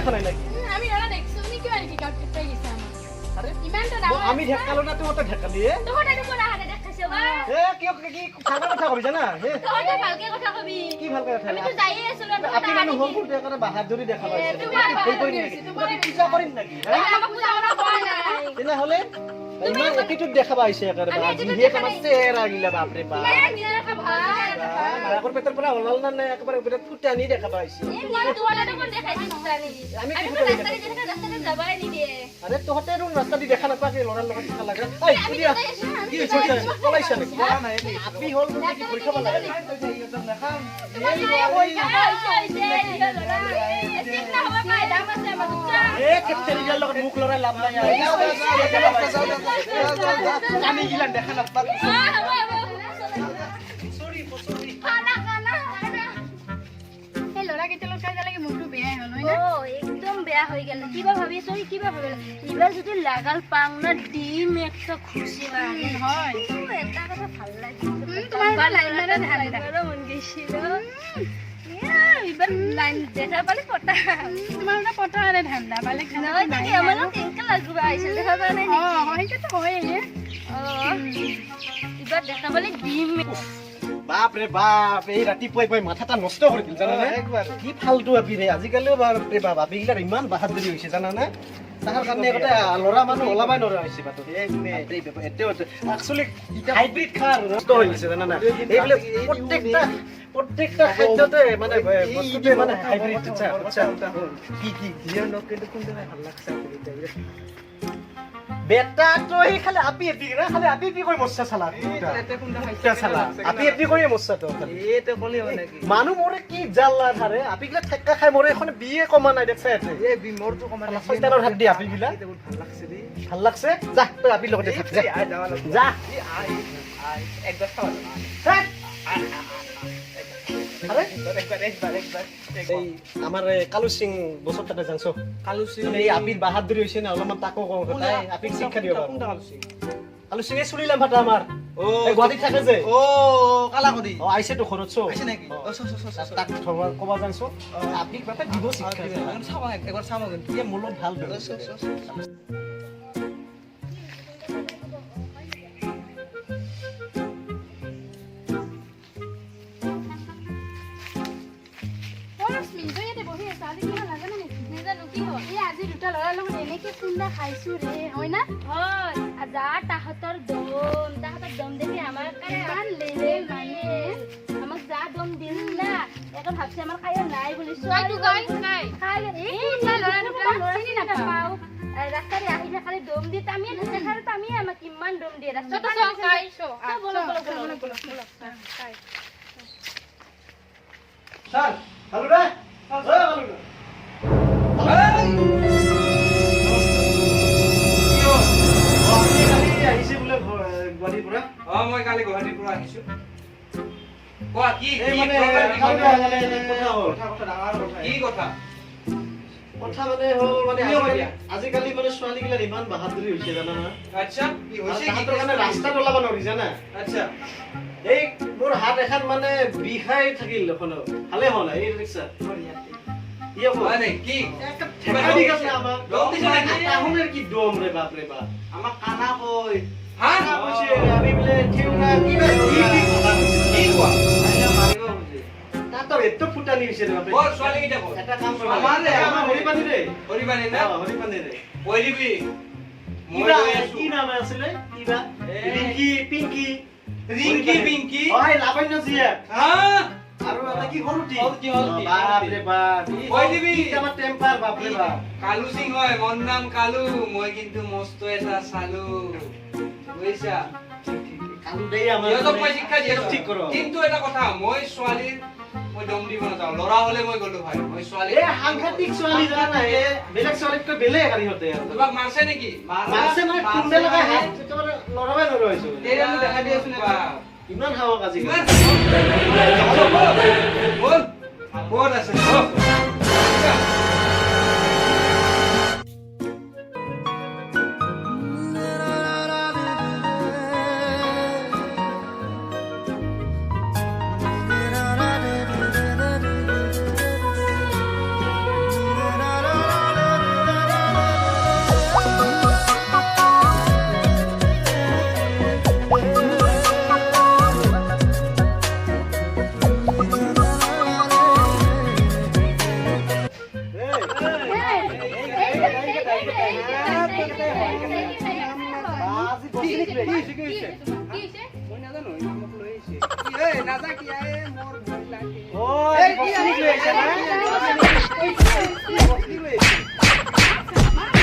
দেখা নাই নাকি? আমি ল'ৰা দেখছো নি কিয় এনেকে গাঁত ঠেকাই গেছে আমাক? আৰে ইমান তো ডাঙৰ আমি ঢেকালো না তহঁতে ঢেকালি এ? তহঁতে দেখোন আহাতে দেখাইছ বা। এ কিয় কি ভালকে কথা কবি জানা? হে তহঁতে ভালকে কথা কবি। কি ভালকে কথা? আমিতো যায়ে আছো না, তহঁতে আপি মানুহ আহা হ'ল দেখি। বুলি একেবাৰে বাহাদুৰি দেখা পাইছে। তোমাৰ ভুল কৰিম বাহাদুৰি নেকি? হৈছে, তোমাৰ পূজা কৰিম নেকি? হা? আমাক পূজা কৰা কোৱা নাই। তেনেহ'লে ইমান এটিটিউড দেখা পাইছে একেবাৰে। আমি বাপ, attitude যিহে দেখা আমাৰ নাই। চেহেৰা গিলা, বাপৰে বাপ। এই মিলা দেখা ভাল। মাকৰ পেটৰ পৰা ওলাল না নাই, একেবাৰে পেটত ফুটানি দেখা পাইছে। এই মই তহঁতে দেখোন দেখাইছিস ফুটানি। আমি কি আমি ফুটানি ৰাস্তাতে যেনেকে ৰাস্তাতে যাবাই নিদিয়ে। আৰে তহঁতে দেখোন ৰাস্তা দি দেখা নাপাকে ল'ৰাৰ লগত থকা লাগে। ঐ, আমি দিয়া। যাই আছো, আমি কি হৈছে? যাই আছো। পলাইছা নেকি? আপি হ'ল বুলি কি ভয় খাব লাগে নেকি? হৈছে, হৈছে, ল'ৰা। এই ঠিক নহ'ব পাই, দাম আছে আমাৰ, বুজিছা? এ থেপথেৰিয়াৰ লগত মুখ লৰাই লাভ নাই। আমি গিলান দেখা নাপা। অ, হ'ব, হ'ব, হ'ব। চৰি চৰি। খানা, খানা, খানা। সেই ল'ৰা কেইটাৰ লগত কাজিয়া লাগি মোৰটো বেয়াই হ'ল হয় না? অ, একদম বেয়া হৈ গেল। কিবা ভাবি আছো, কিবা ভাবিলে এইবাৰ যদি লাগাল পাং না দিম একটা খুচি মাৰি। হয়। কিন্তু এটা কথা ভাল লাগিছে। তোমাৰ এইবাৰ লাইন মাৰা ধান্দা। মাৰা মন গৈছিল। ইয়া, এইবাৰ লাইন দেখা পালে পতা। তোমাৰ ওটা পতাৰে ধান্দা, বেলেগ ধান্দা নহয় নাই নেকি? আৰু। আমাৰ কেনেকে লাগিব আহিছিল দেখা পোৱা নাই অ নেকি? সেইটোতো হয়েই। অ, এইবাৰ দেখা পালে দিম। বাপ ৰে বাপ, এই ৰাতিপুৱাই পুৱাই মাথাটা নষ্ট কৰি দিল জানানে? কি ফাল্টু আপি ৰে আজিকালিও, বাপ ৰে বাপ, আপিগিলাৰ ইমান বাহাদুৰি হৈছে জানানে? তাৰ কাৰণে আগতে ল'ৰা মানুহ ওলাবাই নোৱাৰা হৈছে বাটত। বাপৰে বাপ, এতিয়াও একচুৱেলি হাইব্ৰিড খাৰ নষ্ট হৈ গৈছে জানানে? এইবিলাক প্ৰত্যেকটা প্ৰত্যেকটা খাদ্যতে মানে বস্তুতে মানে হাইব্ৰিড। আচ্ছা আচ্ছা, কি কি বেটাটো সি খালি আপি আপি না, খালি আপি আপি কৰি মৰছা চালা। চালা আপি আপি কৰিয়ে মৰছা তো খালি। মানুহ মৰে কি জ্বালা ধাৰে, আপিগিলা ঠেক্কা খাই মৰে। এখন বিয়ে কমা নাই দেখছা ইয়াতে। শয়তানৰ হাত দি আপিগিলা। ভাল লাগছে? যা তই আপিৰ লগতে থাক, যা যা। থাক। আৰে এই আমাৰ এই কালু সিং বছৰ তাতে যাংছ। মানে এই আপিৰ বাহাদুৰি হৈছে না অলপমান, তাকো কওঁ, তাই আপিক শিক্ষা দিব পাৰো। কালু সিং এই চুলি লাম্ফাটা আমাৰ, এই গুৱাহাটীত থাকে যে। অ, আহিছেতো ঘৰত চ। তাক থবা ক'বা যাংছ, আপিক বাপে দিব শিক্ষা। এতিয়া মোৰ লগত ভাল ব্যৱহাৰ। অ ৰশ্মি, তই ইয়াতে বহি আছা, আজি কি হ'ল নাজানো নেকি? নাজানো কি হ'ল। এই আজি দুটা ল'ৰাৰ লগত এনেকে খুন্দা খাইছো ৰে, হয় না? হয়, যা তাহাঁতৰ দম, তাহাঁতৰ দম দেখি আমাৰ কাৰণে ইমান লেবেল মানে। আমাক যা দম দিল না, এখন ভাবছে আমাৰ কায়ো নাই বুলি। কাইটো কাই কাই খাই এই কোনবা ল'ৰা দুটা চিনি নাপাওঁ। ৰাস্তাৰে আহি থাকালে দম দি তামিয়ে দেখালে, তামিয়ে আমাক কিমান দম দিয়ে ৰাস্তাত। চ চ কাই চ। বলো, বলো, বলো। বলো বলো কাই। ছাৰ, কালু দা, ঐ কালু দা। আপুনি কালি আহিছে বোলে গুৱাহাটীৰ পৰা? অ, মই কালি গুৱাহাটীৰ পৰা আহিছো। কোৱা কি এই কি মানে problem, কি কালু কথা? দা, মানে কথা হ'ল। কি কথা? কথা মানে হ'ল মানে তুমিও কৈ আজিকালি দিয়া। আজিকালি মানে ছোৱালীগিলাৰ ইমান বাহাদুৰি হৈছে জানা না? আচ্ছা, কি হৈছে? কি তাহাঁতৰ কাৰণে ৰাস্তাত ওলাব নোৱাৰি জানা? আচ্ছা। এই মোৰ হাত এখন মানে বিষাই থাকিল এখনো, ভালে হোৱা নাই। এই দেখিছা, ইয়ে বল। হয় নেকি? কি একটা ঠেকা দি গেছে আমাক। দম দিছে নেকি? তাহুনের কি দম ৰে বাপ ৰে বাপ। আমাক কানা কয়। হা? কানা কৈছে, আমি বোলে ठेউনা কিবা কি কি কথা কৈছে। কি কোৱা? আহিলে মাৰিব খুজে। তাহাঁতৰ এতো ফুটানি হৈছে ৰে বাপৰে। বৰ ছোৱালী কেইটা ক'ত? এটা কাম কৰিব। আমাৰ ৰে, আমাৰ হৰিপানী ৰে। হৰিপানী না? অ, হৰিপানী ৰে। কৈ দিবি মই কিবা গৈ আছো। কি নাম আছিলে কিবা? এ। ৰিংকি পিংকি। ৰিংকি পিংকি। অ, এই লাৱণ্য জীয়েক। হা? আৰু এটা কি সৰুটি। সৰুটি, সৰুটি। বাপ ৰে বাপ, ই কৈ দিবি। কি আমাৰ টেম্পাৰ, বাপ ৰে বাপ। কালু সিং হয়, মোৰ নাম কালু, মই কিন্তু মস্ত এটা চালু, বুজিছা? কালু দেই আমাৰ। সিহঁতক মই শিক্ষা দি আছো। ঠিক কৰ। কিন্তু এটা কথা, মই ছোৱালীৰ মই দম দিব নাযাওঁ। ল'ৰা হ'লে মই গ'লো হয়, মই ছোৱালী এই সাংঘাতিক ছোৱালী জানা নাই? এই বেলেগ ছোৱালীতকৈ বেলেগ আৰু সিহঁতে আৰু। তোমাক মাৰছে নেকি? মাৰছে মানে খুন্দে লগাই হাত একেবাৰে লৰাবই নোৱাৰা হৈছে মানে। এই দেখা দিয়াচোন এবাৰ। ইমান সাহস আজিকালি। ইমান বল, ক'ত আছে? বল। অ। গাজা কিয়াই মোৰ ভয় লাগে। ও, আজি বকচুনিক লৈ আহিছা না? বকচুনিক লৈ আহিছা।